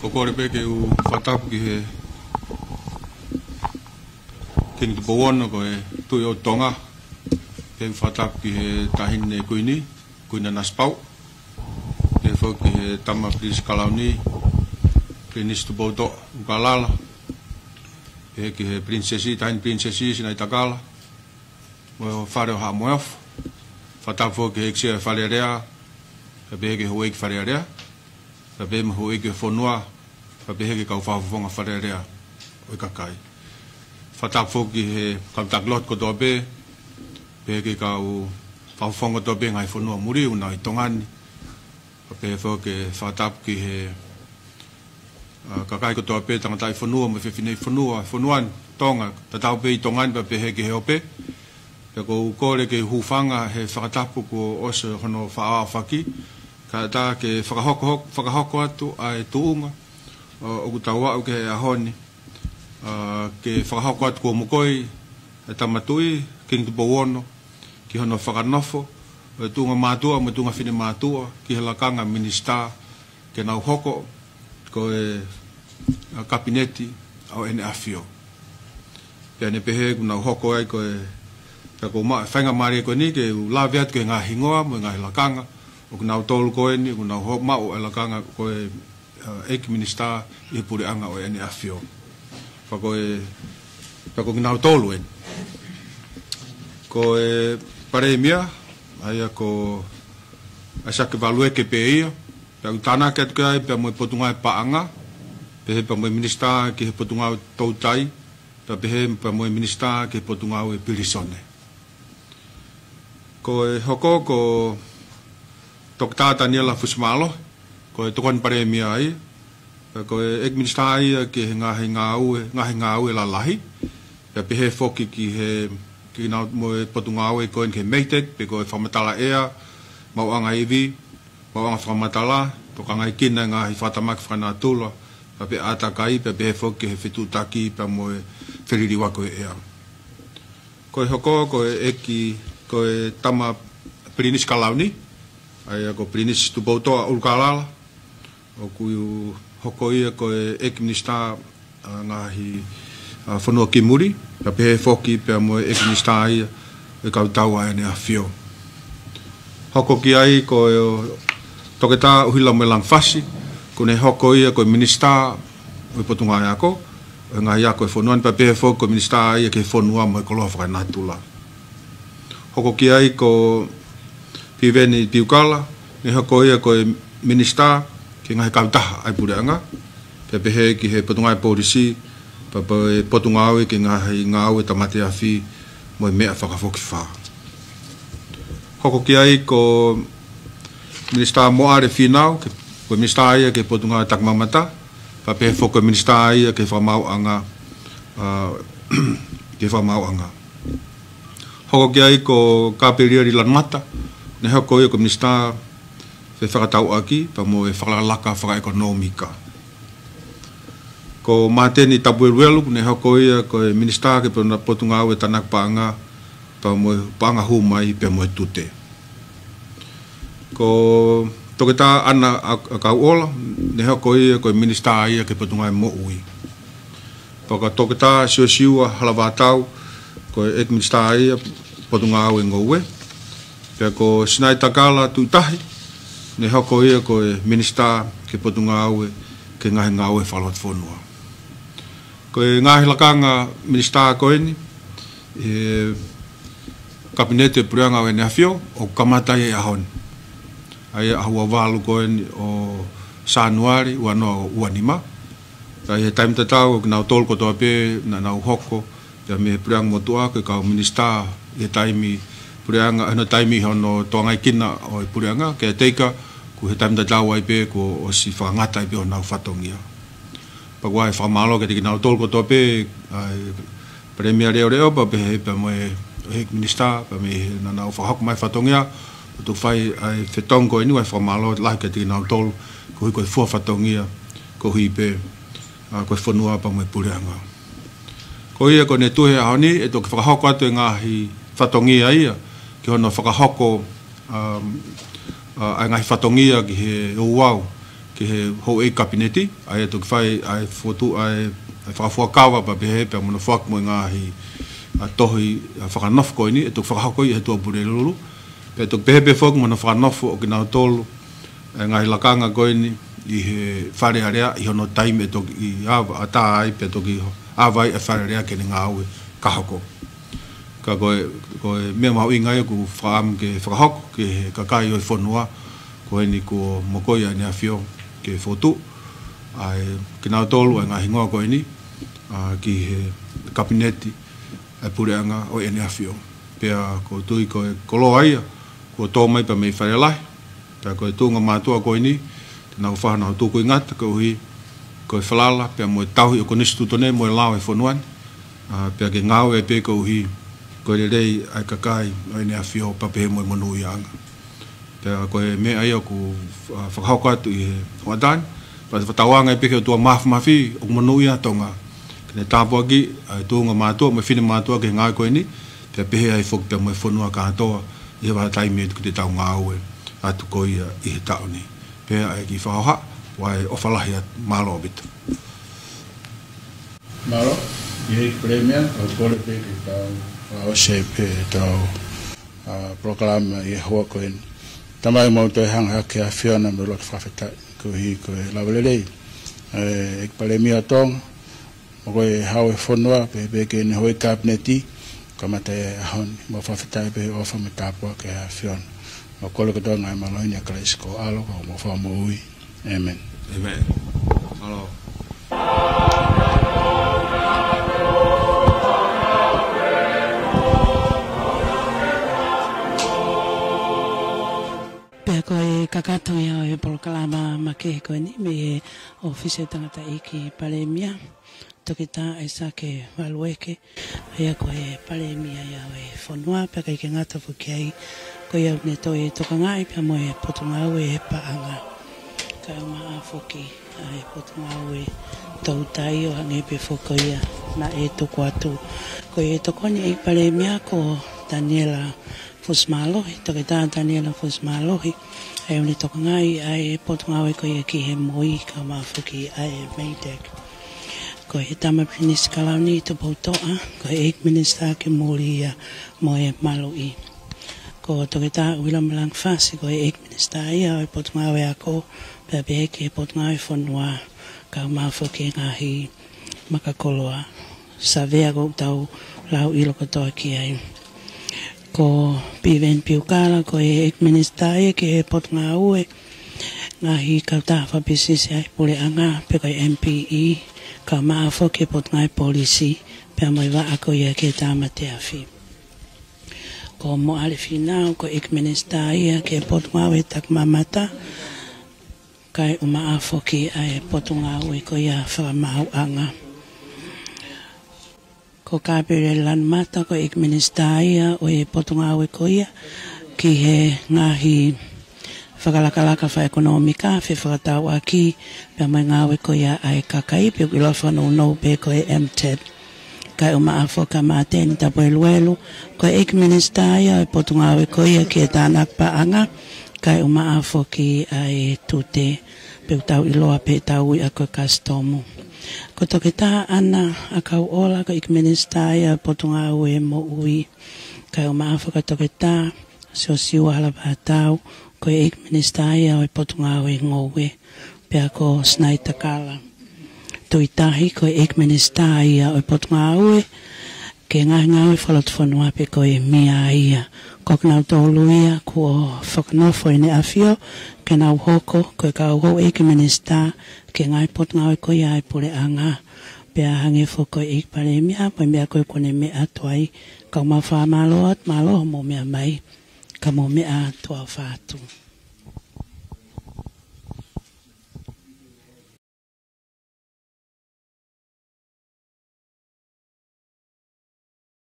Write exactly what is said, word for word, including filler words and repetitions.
Ko e kole pē ke u fakatapu ki he Kingi Tupou Ono ko e Tuʻi ʻo Tonga. Ke u fakatapu ki he Taʻahine Kuini, Kuini Nanasipauʻu. Pehē foki ki he tama Pilinisi Kalauni, Pilinisi Tupoutoʻa ʻUlukalala. Pehē ki he Pilinisesi, Taʻahine Pilinisesi Sinaitakala, mo e Fale ʻo Haʻa Moheofo. Fakatapu foki ki he ʻEiki Sea Fale Alea, pea pehē ki he Houʻeiki Fale Alea, pea pehē mo e Houʻeiki Fonua, pea pehē ki he kau fakafofonga Fale Alea ʻo e kakai. Fakatapu foki ki he kau taki lotu kotoa pē, pehē ki he kau fakafofonga kotoa pē he ngaahi fonua muli ʻoku nau ʻi Tonga ni. Pea pehē foki ke fakatapu ki he, ʻa, kakai kotoa pē, tangataʻi fonua mo e fefine fonua, fonua ni, Tonga, tatau pē ʻi Tonga ni, pea pehē ki he ope. Pea ʻoku ou kole ke u hūfanga he fakatapu kuo ʻosi hono faʻa aofaki, kae ʻatā ke fakahoko, fakahoko atu ʻa e tuʻunga ʻo, ʻoku tau aʻu ki he ʻaho ni, ʻa, ke fakahoko atu kuo mokoi e Tama Tuʻi, Kingi Tupou Ono, ki hono fakanofo ʻo e tuʻunga mātuʻa mo e tuʻunga finemātuʻa ki he lakanga minisitā, ke nau hoko ko e, ʻa, Kapineti ʻo ʻEne ʻAfio. Pea ne pehē kuo nau hoko ai ko e, pea ʻoku ou maʻu e faingamālie ko eni ke u lave atu ki he ngaahi hingoa mo e ngaahi lakanga ʻo kinautolu ko eni, ʻoku nau ho-, maʻu e lakanga ko e, ʻa, ʻEiki Minisitā ʻi he Puleʻanga ʻo ʻEne ʻAfio. Pea ko e, pea ko kinautolu eni. Ko e Palēmia, ʻa ia ko ʻAisake Valueke pē ia, pea ʻoku tānaki atu ki ai pea mo e Potungāue Paʻanga, pehē pea mo e Minisitā ki he Potungāue Toutai, pea pehē pea mo e Minisitā ki he Potungāue Pilīsone. Ko e hoko ko Toketā Taniela Fusimālohe, ko e Tokoni Palēmia ia. Pea ko e ʻEiki Minisitā ia ki he ngaahi ngāue, ngaahi ngāue lalahi. Pea pehē foki ki he, ki nau mo e Potungāue ko eni ki he MEIDECC, pe ko e fakamatala ʻea, maʻuʻanga ivi, maʻuʻanga fakamatala, tokangaekina e ngaahi fakatamaki fakanatula, pea pehē ʻātakai, pea pehē foki ki he fetuʻutaki pea mo e feliliuaki ʻo e ʻea. Ko e hoko, ko e ʻEiki, ko e tama Pilinisi Kalauni, ʻa ia ko Pilinisi Tupoutoʻa ʻUlukalala, ʻoku hoko ia ko e ʻEiki Minisitā ʻa e ngaahi, ʻa, fonua ki muli, pea pehē foki pea mo e ʻEiki Minisitā ia ʻo e kau tau ʻa ʻEne ʻAfio. Hoko ki ai ko Toketā ʻUhila Moelangi Fasi, ʻoku ne hoko ia ko e Minisitā ʻo e Potungāue Ako, ʻo e ngaahi ako ʻo e fonua ni, pea pehē foki ko e Minisitā ia ki he fonua mo e koloa fakanatula. Hoko ki ai ko Piveni Piukala, ne hoko ia ko e Minisitā ki he ngaahi kautaha ʻa e Puleʻanga, pea pehē ki he Potungāue Polisi, pea pehē Potungāue ki he ngaahi ngāue tāmate afi mo e meʻa fakafokifā. Hoko ki ai ko Minisitā Moʻale Fīnau, ke, ko e Minisitā ia ki he Potungāue Takimamata, pea pehē foki ko e Minisitā ia ki he Fakamaauʻanga, ʻa, ki he Fakamaauʻanga. Hoko ki ai ko Kapelieli Lanumata, ne hoko ia ko e Minisitā Fefakatauʻaki, pea mo e Fakalakalaka Fakaʻekonōmika. Ko Māteni Tapueluelu, ne hoko ia ko e Minisitā ki he Potungāue Tānaki Paʻanga, pea mo e Paʻanga Hū Mai, pea mo e Tute. Ko Toketā ʻAna ʻAkauʻola, ne hoko ia ko e Minisitā ia ki he Potungāue Moʻui. Pea ko Toketā Siosiua Halavātau, ko e ʻEiki Minisitā ia Potungāue Ngoue. Pea ko Sinaitakala Tuʻitahi, ne hoko ia ko e Minisitā ki he Potungāue ki he ngaahi ngāue fakalotofonua. Ko e ngaahi lakanga minisitā ko eni, ʻi he Kapineti ʻo e Puleʻanga ʻo ʻEne ʻAfio, ʻoku kamata ia he ʻaho ni. ʻA ia ʻaho ua valu ko eni ʻo Sānuali, ua noa ua nima. Pea ʻi he taimi tatau ʻoku nau tolu kotoa pē naʻa nau hoko, pea mei he Puleʻanga Motuʻa ko e kau minisitā ʻi he taimi Puleʻanga, hono taimi hono tokangaekina ʻo e Puleʻanga, caretaker, ko e taimi tatau ai pē kuo ʻosi fakangata ai pē honau fatongia. Pea ʻoku ʻi ai e fakamālō kiate kinautolu kotoa pē, ʻa e Palēmia Leʻoleʻo, pea pehē pea mo e ʻEiki Minisitā, pea mei he naʻa nau fakahoko mai e fatongia, ʻo toki fai ʻa e fetongi ko eni, ʻoku ʻi ai e fakamālō lahi kiate kinautolu, koeʻuhi ko e fua fatongia, koeʻuhi pē, ʻa, ko e fonua pea mo e Puleʻanga. Ko ia ko ʻene tuʻu he ʻaho ni, ʻe toki fakahoko atu e ngaahi fatongia ia, ki hono fakahoko, um, ʻa, ʻa e ngaahi fatongia ki he ouau, ki he houʻeiki Kapineti, ʻa ia ʻe toki fai ʻa e fokotuʻu ʻa e, ʻa e fakafuakava pea pehē pea mo hono foaki mo e ngaahi, ʻa, tohi, ʻa, fakanofo ko eni, ʻe toki fakahoko ia ʻe he Tuʻa Pulelulu. Pea toki pehē pē foki mo hono fakanofo ʻo kinautolu, ʻa e ngaahi lakanga ko eni ʻi he Fale Alea ʻi hono taimi ʻe toki ʻi ava, ʻatā ai pea toki ava ai ʻa e Fale Alea ki heʻene ngāue ka hoko. Ka ko e, ko e meʻa mahuʻinga ia ʻoku fakaʻamu ke fakahoko ki he kakai ʻo e fonua, ko eni kuo mokoi ʻa ʻEne ʻAfio ke fokotuʻu ʻa e kinautolu ʻa e ngaahi hingoa ko eni, ʻa, ki he Kapineti ʻa e Puleʻanga ʻo ʻEne ʻAfio. Pea ʻoku ou tui ko e koloa ia kuo tō mai pea mei Fale Lahi, pea ko e tuʻunga mātuʻa ko eni, te nau fai honau tūkuingata koeʻuhi ko e falala pea mo e tauhi ʻo e Konisitūtone mo e lao ʻo e fonua ni, ʻa, pea ke ngāue pē koeʻuhi ko e lelei ʻa e kakai ʻo ʻEne ʻAfio pea pehē mo e monūʻiaʻanga. Pea ko e meʻa ia ʻoku, ʻa, fakahoko atu ʻi he hoʻatā ni, pea fakatauange pē ki he ʻOtua Māfimafi ʻoku monūʻia ʻa Tonga, ke ne tāpuakiʻi ʻa e tuʻunga mātuʻa mo e finemātuʻa ki he ngāue ko eni, pea pehē ai foki pea mo e fonua kātoa ʻi he vahaʻa taimi ʻoku te tau ngāue atu ko ia ʻi he taʻu ni. Pea ʻe kiʻi fakahoha, ʻoku ʻofa lahi atu, mālō ʻaupito. Mālō, ʻEiki Palēmia, ʻoku ou kole pē ke tau, ʻa, ʻosi pē ʻetau, ʻa, polokalama ʻi he houa ko eni. Tamai, mau toe hanga hake ʻa e ʻAfiona mo e loto fakafetaʻi, koeʻuhi ko e lava lelei ʻa e ʻEiki Palēmia ʻo Tonga, mo ko e hau ʻo e fonua, pehē pē ki heʻene houʻeiki Kapineti, kamata ʻi he ʻaho ni, mau fakafetaʻi pē he ʻofa mo e tāpuaki ʻa e ʻAfiona. Mau kole kotoa ngaahi mālohi ni ʻia Kalaisi ko ho ʻAlo, ko homau Fakamoʻui. ʻĒmeni. ʻĒmeni. Mālō. Pea ko e kakato ia ʻo e polokalama makehe ko eni mei he ʻŌfisi ʻo e Tangataʻeiki Palēmia, Toketā ʻAisake Valueke, ʻa ia ko e Palēmia ia ʻo e fonua, pea ʻikai ke ngata foki ai, ko ia ʻoku ne toe tokangaʻi pea mo e Potungāue ʻo e Paʻanga, kae ʻumaʻā foki ʻa e Potungāue Toutai, ʻo hangē pē foki ko ia naʻe tuku atu. Ko e tokoni ʻa e ʻEiki Palēmia ko Taniela Fusimālohi, Toketā Taniela Fusimālohi, ʻa ia ʻoku ne tokangaʻi ʻa e potungāue ko ia ki he MOI kae ʻumaʻā foki ʻa e MEIDECC. Ko e Tama Pilinisi Kalauni Tupoutoʻa, ko e ʻEiki Minisitā ke muli ia mo e maluʻi. Ko Toketā ʻUhila Malanga Fasi, ko e ʻEiki Minisitā ia ʻo e Potungāue Ako, pea pehē ki he Potungāue Fonua, kae ʻumaʻā foki e ngaahi makakoloa, savea ʻoku tau lau ʻilo kotoa ki ai. Ko Piveni Piukala, ko e ʻEiki Minisitā ia ki he Potungāue, ngaahi kautaha fakapisinisi ʻa e Puleʻanga, pe ko e M P E, kae ʻumaʻā foki e Potungāue Polisi, pea mo e vaʻa ko ia ki he Tāmate Afi. Ko Moʻale Fīnau, ko e ʻEiki Minisitā ia ki he Potungāue Takimamata, kae ʻumaʻā foki ʻa e Potungāue ko ia Fakamaauʻanga. Ko Kāpeleli Lanumata, ko e ʻEiki Minisitā ia ʻo e Potungāue ko ia ki he ngaahi fakalakalaka fakaʻekonōmika, fefakatauʻaki, pea mo e ngāue ko ia ʻa e kakai, pe ʻoku ʻiloa fakanounou pē ko e M TEP. Kae ʻumaʻā foki ʻa Māteni Tapueluelu, ko e ʻEiki Minisitā ia ʻo e Potungāue ko ia ki he Tānaki Paʻanga, kae ʻumaʻā foki ʻa e Tute, pe ʻoku tau ʻiloa pē ʻetau ui ʻaki ko e Kasitomu. Ko Toketā ʻAna ʻAkauʻola, ko e ʻEiki Minisitā ia ʻo e Potungāue Moʻui, kae ʻumaʻā foki ʻa Toketā Siosiua Halavātau, ko e ʻEiki Minisitā ia ʻo e Potungāue Ngoue, pea ko Sinaitakala Tuʻitahi, ko e ʻEiki Minisitā ia ʻo e Potungāue ki he Ngaahi Ngāue Fakalotofonua pe ko e M I A ia. Ko kinautolu ia kuo fakanofo ʻe heʻene ʻAfio ke nau hoko ko e kau houʻeiki minisitā ki he ngaahi potungāue ko ia ʻa e Puleʻanga. Pea hangē foki ko e ʻEiki Palēmia, ko e meʻa ko ē kuo ne meʻa atu ai, kau mau fakamālō atu, mālō hoʻomou meʻa mai, ka mou meʻa atu ʻo ʻofa atu.